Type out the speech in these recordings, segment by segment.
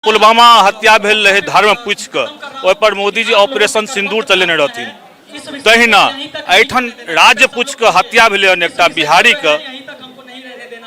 पुलवामा हत्या भेल रहै धर्म पूछि कऽ, ओहिपर मोदीजी ऑपरेशन सिन्दूर चलेने रहथिन। तहिना एहिठाम राज्य पूछि कऽ हत्या भेलै हन एकटा बिहारीके,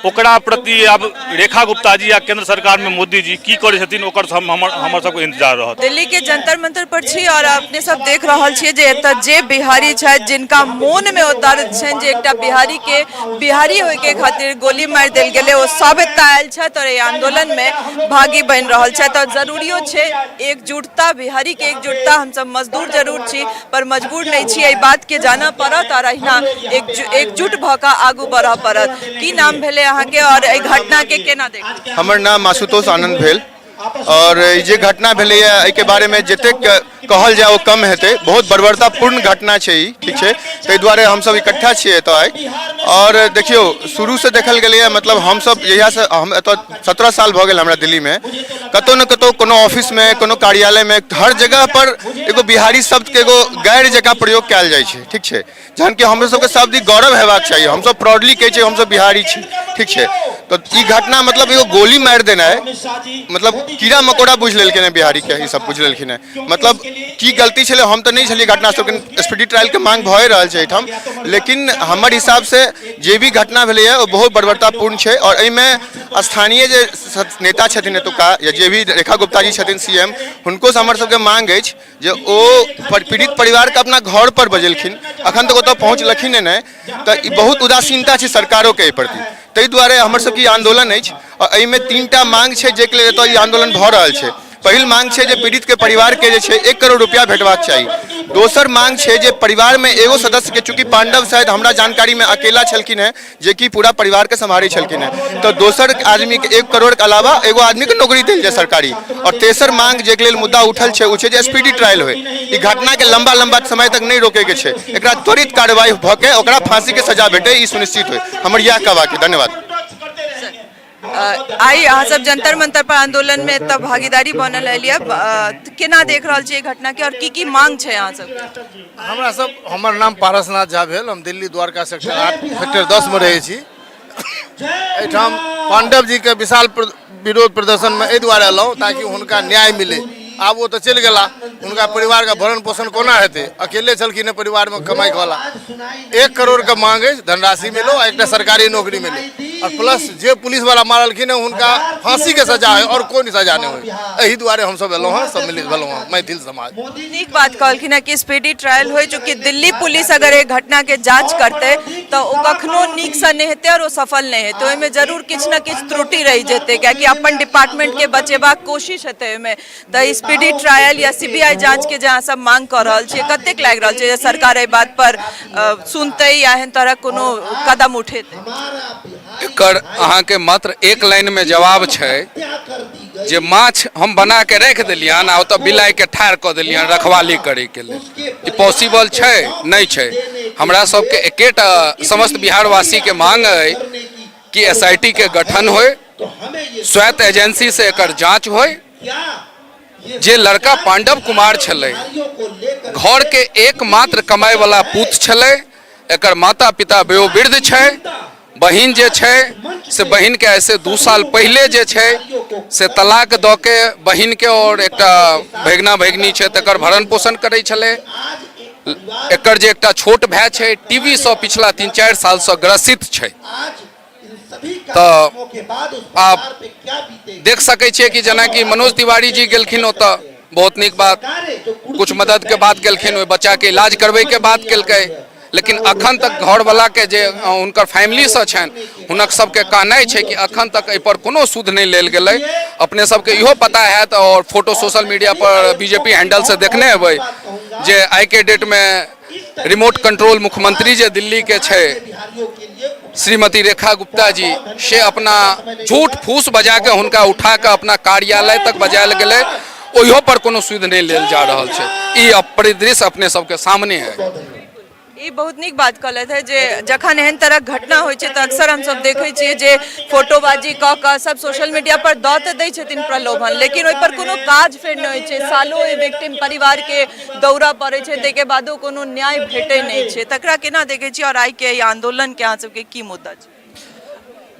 ओकरा प्रति आब रेखा गुप्ता जी या केंद्र सरकारमे मोदी जी की करै छथिन, ओकर हम हमर हमर सबके इंतजार रहत। दिल्ली के जंतर मंतर पर छी और अपने सब देख रहल छियै जे एतऽ जे बिहारी छथि, जिनका मोन मे ओ दर्द छनि जे एकटा बिहारी के बिहारी होय के खातिर गोली मारि देल गेलै, ओ सब एतऽ आयल छथि और एहि आंदोलन मे भागी बनि रहल छथि। और जरूरियो छै एकजुटता, बिहारी के एकजुटता। हमसब मजदूर जरूर छी पर मजबूर नहि छी, एहि बात के जानऽ पड़त और अहिना एकजुट भऽ कऽ आगू बढ़ऽ पड़त। की नाम भेलै अहाँके और एहि घटना के केना देखै? हमर नाम आशुतोष आनंद भेल और ई जे घटना भेलैए एहिके बारेमे जतेक कहल जाय ओ कम हेतै। बहुत बर्बरतापूर्ण घटना छै ई, ठीक छै? ताहि दुआरे हमसब इकट्ठा छियै एतऽ आइ। आओर देखियौ, शुरूसँ देखल गेलैए, मतलब हमसब जहियासँ हम एतऽ 17 साल भऽ गेल हमरा दिल्लीमे, कतहु ने कतहु कोनो ऑफिसमे, कोनो कार्यालयमे, हर जगहपर एगो बिहारी शब्दके एगो गारि जकाँ प्रयोग कयल जाइ छै, ठीक छै? जहन कि हमरो सबके शब्द ई गौरव हेबाक चाही, हमसब प्राउडली कहै छियै हमसब बिहारी छी, ठीक छै? तऽ ई घटना मतलब एगो गोली मारि देनाइ, मतलब कीड़ा मकोड़ा बुझि लेलखिन हेँ बिहारीके, ई सब बुझि लेलखिन हेँ। मतलब की गलती छलै, हम तऽ नहि छलियै घटनास्थल। स्पीडी ट्रायलके मांग भए रहल छै एहिठाम, लेकिन हमर हिसाबसँ जे भी घटना भेलैए ओ बहुत बर्बरतापूर्ण छै। आओर एहिमे स्थानीय जे नेता छथिन एतुका, या जे भी रेखा गुप्ता जी छथिन सीएम, हुनको से हमर सबके मांग अछि जे ओ पीड़ित परिवारके अपना घर पर बजेलखिन, अखन तक ओतऽ पहुँचलखिन नहि, तऽ ई बहुत उदासीनता छै सरकारोके एहि प्रति। ताहि दुआरे हमर सबके ई आन्दोलन अछि आओर एहिमे 3टा मांग छै जाहिके लेल एतऽ ई आन्दोलन भऽ रहल छै। पहिल मांग छै जे पीड़ितके परिवारके जे छै 1 करोड़ रुपया भेटबाक चाही। दोसर मांग छै जे परिवारमे एगो सदस्यके, चूँकि पांडव शायद हमरा जानकारीमे अकेला छलखिन हेँ जेकि पूरा परिवारके सम्हारै छलखिन हेँ, तऽ दोसर आदमीके 1 करोड़के अलावा एगो आदमीके नौकरी देल जाय सरकारी। आओर तेसर मांग जाहिके लेल मुद्दा उठल छै ओ छै जे स्पीडी ट्रायल होइ। ई घटनाके लम्बा लम्बा समय तक नहि रोकैके छै, एकरा त्वरित कार्रवाई भऽ के ओकरा फांसीके सजा भेटै, ई सुनिश्चित होइ, हमर इएह कहबाक। धन्यवाद। आइ अहाँ सब जंतर मंतर पर आंदोलन में एतऽ भागीदारी बनल एलियै, केना देख रहल छियै घटना के और की की मांग छै अहाँ सब? हमरा सब, हमर नाम पारसनाथ झा भेल, हम दिल्ली द्वारका सेक्टर 8 सेक्टर 10 में रहै छी। एहिठाम पांडव जी के विशाल विरोध प्रदर्शन में एहि दुआरे एलहुँ ताकि हुनका न्याय मिले। आब ओ तऽ चलि गेला, हुनका परिवारके भरण पोषण कोना हेतै? अकेले छलखिन हेँ परिवारमे कमाइ वाला। 1 करोड़के मांग अछि, धनराशि मिलो आ एकटा सरकारी नौकरी मिले, और प्लस जे पुलिस वाला मारलखिन हेँ हुनका फांसीके सजा होइ और कोई सजा नहि होइ। एहि दुआरे हमसब एलहुँ हेँ, सम्मिलित भेलहुँ हेँ मैथिल समाज। नीक बात कहलखिन हेँ कि स्पीडी ट्रायल होइ। चूँकि दिल्ली पुलिस अगर एहि घटनाके जाँच करतै तऽ ओ कखनो नीकसँ नहि हेतै आओर ओ सफल नहि हेतै, ओहिमे जरूर किछु ने किछु त्रुटि रहि जेतै, कियाकि अपन डिपार्टमेंटके बचेबाक कोशिश हेतै ओहिमे। तऽ स्पीडी ट्रायल या सीबीआई जांच के जे अहाँ सब मांग कऽ रहल छियै, कतेक लागि रहल छै जे सरकार एहि बात पर सुनतै या एहन तरहक कोनो कदम उठेतै? एकर अहाँके मात्र एक लाइनमे जवाब छै जे माछ हम बना के राखि देलियनि आ ओतऽ बिलाइके ठाढ़ कऽ देलियनि रखवाली करैके लेल, ई पॉसिबल छै? नहि छै। हमरा सबके एकेटा समस्त बिहारवासीके मांग अइ कि एस I T के गठन होइ, स्वायत्त एजेंसी से एकर जांच होय। जे लड़का पांडव कुमार छलै, घर के एकमात्र कमाए वाला पूत छलै, एकर माता पिता वयोवृद्ध छै, बहिन जे छै से बहिन के ऐसे 2 साल पहिले जे छै से तलाक दऽ के बहिन के और एकटा भगिना भगिनी छै तकर भरण पोषण करै छलै। एकर जे एकटा छोट भाय छै टीवी सँ पिछला 3-4 साल सँ ग्रसित छै। तऽ आब देख सकै छियै कि जेनाकि मनोज तिवारी जी गेलखिन ओतऽ, बहुत नीक बात, कुछ मददके बात केलखिन, ओहि बच्चाके इलाज करबैके बात केलकै, लेकिन अखन तक घरवलाके जे हुनकर फैमिलीसँ छनि हुनक सबके कहनाइ छै कि अखन तक एहिपर कोनो सुध नहि लेल गेलै। अपने सबके इहो पता हैत और फोटो सोशल मीडिया पर बीजेपी हैंडलसँ देखने हेबै जे आइके डेटमे रिमोट कंट्रोल मुख्यमंत्री जे दिल्ली के छै श्रीमती रेखा गुप्ता जी, से अपना झूठ फूस बजा के हुनका उठा के अपना कार्यालय तक बजायल गेलै, ओहियो पर कोनो सुध नहि लेल जा रहल छै। ई परिदृश्य अपने सबके सामने है। ई बहुत नीक बात कहलथि है जे जखन एहन तरहक घटना होइ छै तऽ अक्सर हमसब देखै छियै जे फोटोबाजी कऽ कऽ सब सोशल मीडिया पर दऽ तऽ दै छथिन प्रलोभन, लेकिन ओहि पर कोनो काज फेर नहि होइ छै। सालो ओहि विक्टिम परिवारके दौड़ा पड़ै छै, ताहिके बादो कोनो न्याय भेटै नहि छै। तकरा केना देखै छी और आइके एहि आन्दोलनके अहाँ सबके की मुद्दा छै?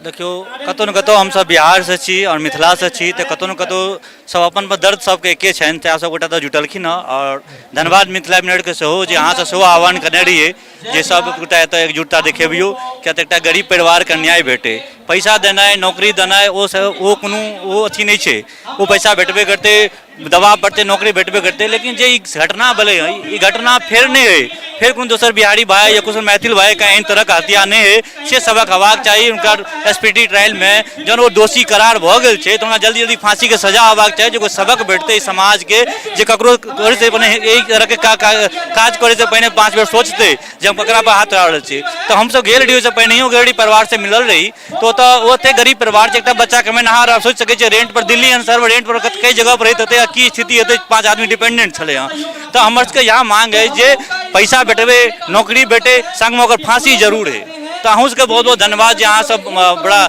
देखियौ, कतहु ने कतहु हमसभ बिहारसँ छी आओर मिथिलासँ छी, तऽ कतहु ने कतहु सब अपन अपन दर्द सबके एके छनि, तैँ सब गोटा तऽ जुटलखिन हँ। आओर धन्यवाद मिथिला मिररके सेहो जे अहाँसँ सेहो आह्वान केने रहियै जे सब गोटा एतऽ एकजुटता देखेबियौ, किया तऽ एकटा गरीब परिवारके न्याय भेटै। पैसा देनाइ, नौकरी देनाइ, ओ सब ओ कोनो ओ अथी नहि छै, ओ पैसा भेटबे करतै, दबाव पड़तै, नौकरी भेटबे करतै। लेकिन जे ई घटना भेलै हँ, ई घटना फेर नहि होइ, फेर कोनो दोसर बिहारी भाइ या कोनो मैथिल भाइके एहन तरहके हत्या नहि होइ, से सबक हेबाक चाही। हुनकर स्पीडी ट्रायलमे जहन ओ दोषी करार भऽ गेल छै तऽ हुनका जल्दी जल्दी फाँसीके सजा हेबाक चाही, जे कोइ सबक भेटतै समाजके, जे ककरो करैसँ पहिने एहि तरहके काज करैसँ पहिने 5 बेर सोचतै जे हम ककरा पर हाथ उठा रहल छी। तऽ हमसभ गेल रही, ओहिसँ पहिनहियो गेल रही, परिवारसँ मिलल रही, तऽ ओतऽ ओते गरीब परिवार छै, एकटा बच्चा कमेनहार, आब सोचि सकै छियै रेंट पर दिल्ली एनसीआर रेंट पर कई जगह पर रहैत हेतै आ की स्थिति हेतै, 5 आदमी डिपेंडेंट छलै हँ। तऽ हमर सबके इएह मांग अछि जे पैसा भेटबै, नौकरी भेटै, संगमे ओकर फाँसी जरूर होइ। तऽ अहूँ सबके बहुत बहुत धन्यवाद जे अहाँ सब बड़ा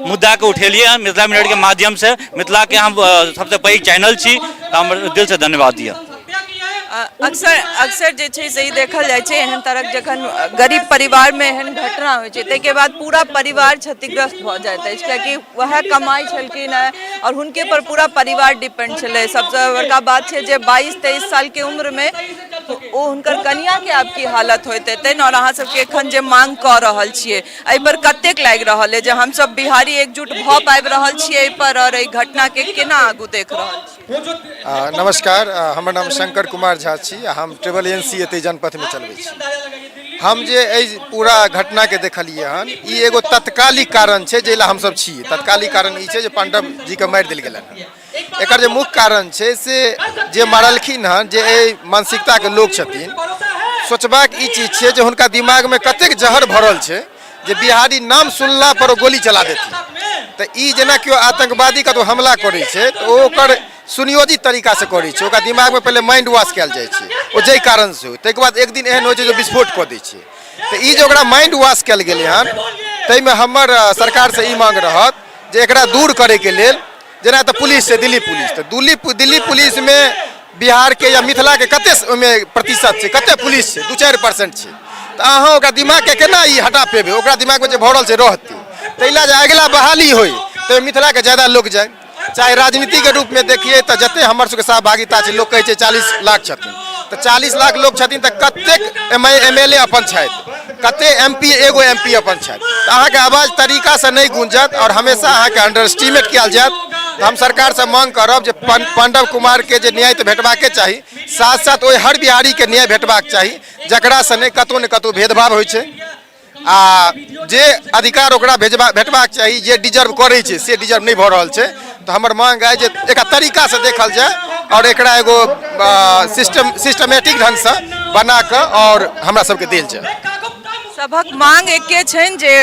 मुद्दाके उठेलियै हँ मिथिला मिररके माध्यमसँ। मिथिलाके हम सबसँ पैघ चैनल छी, तऽ हमर दिलसँ धन्यवाद दिअ। अक्सर अक्सर जे छै से ई देखल जाइ छै, एहन तरहक जखन गरीब परिवारमे एहन घटना होइ छै ताहिके बाद पूरा परिवार क्षतिग्रस्त भऽ जाइत अछि, कियाकि वएह कमाइ छलखिन हेँ आओर हुनके पर पूरा परिवार डिपेंड छलै। सबसँ बड़का बात छै जे 22-23 सालके उम्रमे ओ हुनकर कनियाके आब की हालत होइत हेतनि। आओर अहाँ सबके एखन जे मांग कऽ रहल छियै एहिपर कतेक लागि रहल अइ जे हमसब बिहारी एकजुट भऽ पाबि रहल छियै एहिपर, आओर एहि घटनाके केना आगू देख रहल छी? नमस्कार, हमर नाम शंकर कुमार झा छी आ हम ट्रेवल एजेंसी एतै जनपथमे चलबै छी। हम जे एहि पूरा घटनाके देखलियै हन, ई एगो तत्कालिक कारण छै जाहि लए हमसब छी। तत्कालिक कारण ई छै जे पांडव जीके मारि देल गेलनि हन। एकर जे मुख्य कारण छै से जे मारलखिन हन, जे एहि मानसिकताके लोक छथिन, सोचबाक ई चीज छै जे हुनका दिमागमे कतेक जहर भरल छै जे बिहारी नाम सुनला पर ओ गोली चला देथिन। तऽ ई जेना केओ आतंकवादी कतहु हमला करै छै तऽ ओ ओकर सुनियोजित तरीकासँ करै छै, ओकरा दिमागमे पहिले माइंड वॉश कयल जाइ छै, ओ जाहि कारणसँ होइ, ताहिके बाद एक दिन एहन होइ छै जे विस्फोट कऽ दै छै। तऽ ई जे ओकरा माइंड वॉश कयल गेलै हन, ताहिमे हमर सरकारसँ ई मांग रहत जे एकरा दूर करैके लेल, जेना तऽ पुलिस छै दिल्ली पुलिस, तऽ दिल्ली पुलिसमे बिहारके या मिथिलाके कते ओहिमे प्रतिशत छै, कते पुलिस छै? 2-4% छै। तऽ अहाँ ओकरा दिमागके केना ई हटा पेबै? ओकरा दिमागमे जे भरल छै रहतै। ताहि लए जे अगिला बहाली होइ तऽ मिथिलाके ज्यादा लोक जाय। चाहे राजनीतिके रूपमे देखियै तऽ जते हमर सबके सहभागिता छै, लोक कहै छै 40 लाख छथिन, तऽ 40 लाख लोक छथिन तऽ कतेक एम एल ए अपन छथि, कते एम पी, एगो एम पी अपन छथि? तऽ अहाँके आवाज तरीकासँ नहि गूंजत आओर हमेशा अहाँके अंडर एस्टिमेट कयल जायत। तऽ हम सरकारसँ मांग करब जे पांडव कुमारके जे न्याय तऽ भेटबाके चाही, साथ साथ ओहि हर बिहारीके न्याय भेटबाक चाही जकरा सने कतहु ने कतहु भेदभाव होइ छै, आ जे अधिकार ओकरा भेटबाक चाही, जे डिजर्व करै छै से डिजर्व नहि भऽ रहल छै। तऽ हमर मांग अइ जे एकरा तरीकासँ देखल जाय आओर एकरा एगो सिस्टमेटिक ढङ्गसँ बना कऽ आओर हमरा सबके देल जाय। सभक मांग एके छनि जे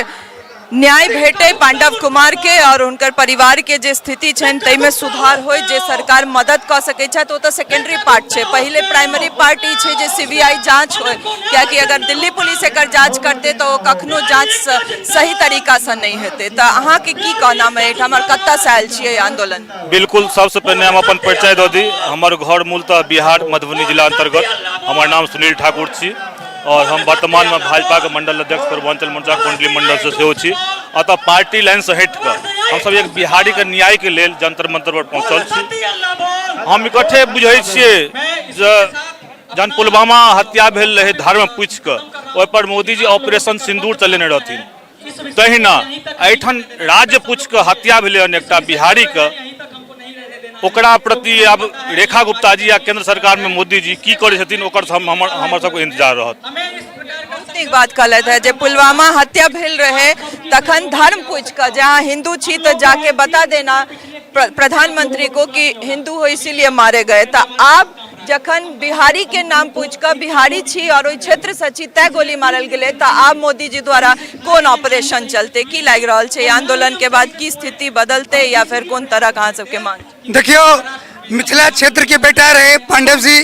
न्याय भेटै पांडव कुमार के और हुनकर परिवार के जे स्थिति छनि ताहिमे सुधार होय। जे सरकार मदद कऽ सकै छथि ओ तऽ सेकेंडरी पार्ट छै, पहिले प्राइमरी पार्ट ई छै जे सीबीआई जांच होय, कियाकि अगर दिल्ली पुलिस एकर जांच करतै तऽ ओ कखनो जांच सही तरीकासँ नहि हेतै। तऽ अहाँके की कहनाम अइ एहिठाम आओर कतऽसँ आयल छियै आंदोलन? बिल्कुल, सबसँ पहिने हम अपन परिचय दऽ दी। हमर घर मूलतः बिहार मधुबनी जिला अंतर्गत, हमर नाम सुनील ठाकुर छी और हम वर्तमान में भाजपा के मंडल अध्यक्ष पूर्वांचल मोर्चा कुंडली मंडल से सेहो छी। अतः पार्टी लाइन से हटि कऽ हमसब एक बिहारी के न्याय के लेल जंतर मंतर पर पहुंचल छी। हम इकट्ठे बुझै छियै जे जहन पुलवामा हत्या भेल रहै धर्म पूछि कऽ, ओहि पर मोदी जी ऑपरेशन सिंदूर चलेने रहथिन, तहिना एहिठाम राज्य पूछि कऽ हत्या भेलै हन एकटा बिहारीके, ओकरा प्रति आब रेखा गुप्ता जी या केंद्र सरकार में मोदी जी की करै छथिन ओकर हमर सबके इंतजार रहत। बहुत नीक बात कहलथि है जे पुलवामा हत्या भेल रहे तखन धर्म पूछि कऽ जे अहाँ हिंदू छी तऽ जाके बता देना प्रधानमंत्री को कि हिंदू हो इसीलिए मारे गए। तऽ आब जखन बिहारी के नाम पूछि कऽ बिहारी छी और ओहि क्षेत्रसँ छी तैं गोली मारल गेलै, तऽ आब मोदीजी द्वारा कोन ऑपरेशन चलतै? की लागि रहल छै आंदोलन के बाद की स्थिति बदलतै या फिर कोन तरहक अहाँ सबके मांग? देखियौ, मिथिला क्षेत्र के बेटा रहे पांडव जी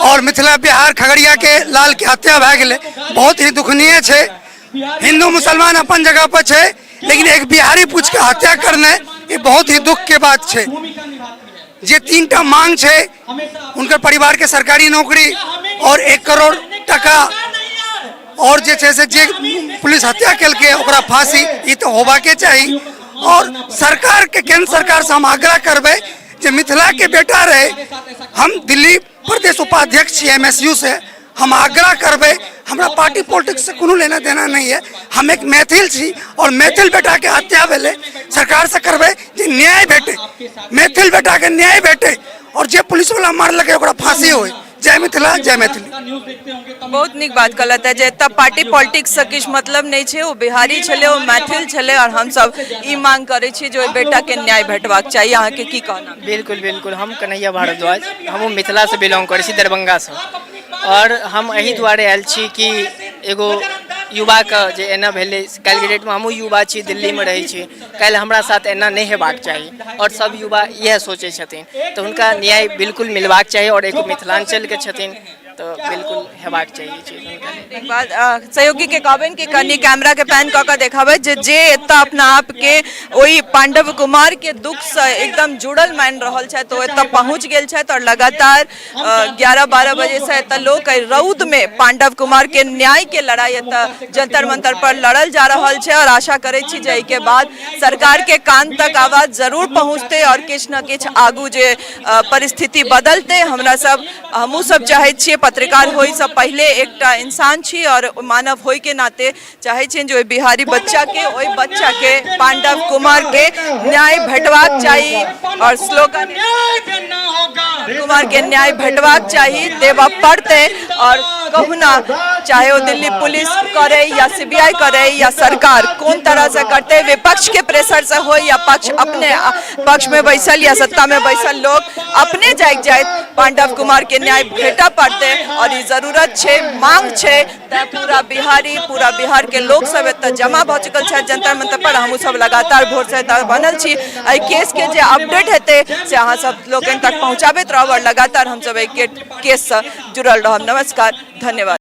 और मिथिला बिहार खगड़िया के लाल के हत्या भए गेलै, बहुत ही दुखनीय छै। हिंदू मुसलमान अपन जगह पर छै, लेकिन एक बिहारी पूछ के हत्या करनाइ ई बहुत ही दुख के बात छै। जे 3टा मांग छै, हुनकर परिवार के सरकारी नौकरी और 1 करोड़ टका आओर जे छै से जे पुलिस हत्या केलकै ओकरा फांसी ई तऽ होबाके चाही। आओर सरकारके, केंद्र सरकारसँ हम आग्रह करबै जे मिथिलाके बेटा रहै, हम दिल्ली प्रदेश उपाध्यक्ष छी एमएसयू से, हम आग्रह करबै, हमरा पार्टी पॉलिटिक्स से कोनो लेना देना नहीं है, हम एक मैथिल छी और मैथिल बेटाके हत्या भेलै, सरकारसँ करबै जे न्याय भेटै, मैथिल बेटाके न्याय भेटै और जे पुलिसवला मारलकै ओकरा फांसी होय। जय मिथिला, जय मैथिली। बहुत नीक बात कहलथि है जे एतऽ पार्टी पॉलिटिक्ससँ किछु मतलब नहि छै, ओ बिहारी छलै, ओ मैथिल छलै और हमसब ई मांग करै छी जे ओहि बेटाके न्याय भेटबाक चाही। अहाँके की कहना? बिल्कुल बिल्कुल, हम कन्हैया भारद्वाज, हमहूँ मिथिलासँ बिलोंग करै छी, दरभंगासँ, आओर हम एहि दुआरे आयल छी कि एगो युवाके जे एना भेलै, काल्हिके डेटमे हमहूँ युवा छी, दिल्लीमे रहै छी, काल्हि हमरा साथ एना नहि हेबाक चाही आओर सब युवा इएह सोचै छथिन, तऽ हुनका न्याय बिल्कुल मिलबाक चाही आओर एगो मिथिलाञ्चलके छथिन तऽ बिल्कुल हेबाक चाही ई चीज हुनका लेल। एक बात सहयोगी के कहबनि कि कनि कैमरा के पैन कऽ कऽ देखाबै जे जे एतऽ अपना आपके ओहि पांडव कुमार के दुख से एकदम जुड़ल मानि रहल छथि ओ एतऽ पहुँच गेल छथि और लगातार 11-12 बजे से एतऽ लोक एहि रौद में पांडव कुमार के न्याय के लड़ाई एतऽ जंतर मंतर पर लड़ल जा रहल छै और आशा करै छी जे एहिके बाद सरकार के कान तक आवाज जरूर पहुँचतै और किछु न किछु आगू जे परिस्थिति बदलतै। हमरा सब, हमहूँ सब चाहै छियै, पत्रकार होइसँ पहिले एकटा इंसान छी और मानव होइके नाते चाहै छियनि जे ओहि बिहारी बच्चाके, ओहि बच्चाके पांडव कुमार के न्याय भेटबाक चाही और स्लोगन कुमार के न्याय भेटबाक चाही, देबऽ पड़तै और कहुना चाहे ओ दिल्ली पुलिस करे या सीबीआई करे या सरकार कोन तरह से करते, विपक्ष के प्रेशर से हो या पक्ष अपने पक्ष में बैसल या सत्ता में बैसल लोग अपने जागि जाइत, पांडव कुमार के न्याय भेटऽ पड़तै और ई जरूरत छै, मांग छै। तैं पूरा बिहारी, पूरा बिहार के लोक सब एतऽ जमा भऽ चुकल छथि जंतर मंतर पर। हमहूँ सब लगातार भोर से एतऽ बनल छी। एहि केस के जे अपडेट हेतै से अहाँ सब लोकनि तक पहुँचाबैत रहब और लगातार हमसब एहि केस से जुड़ल रहब। नमस्कार, धन्यवाद।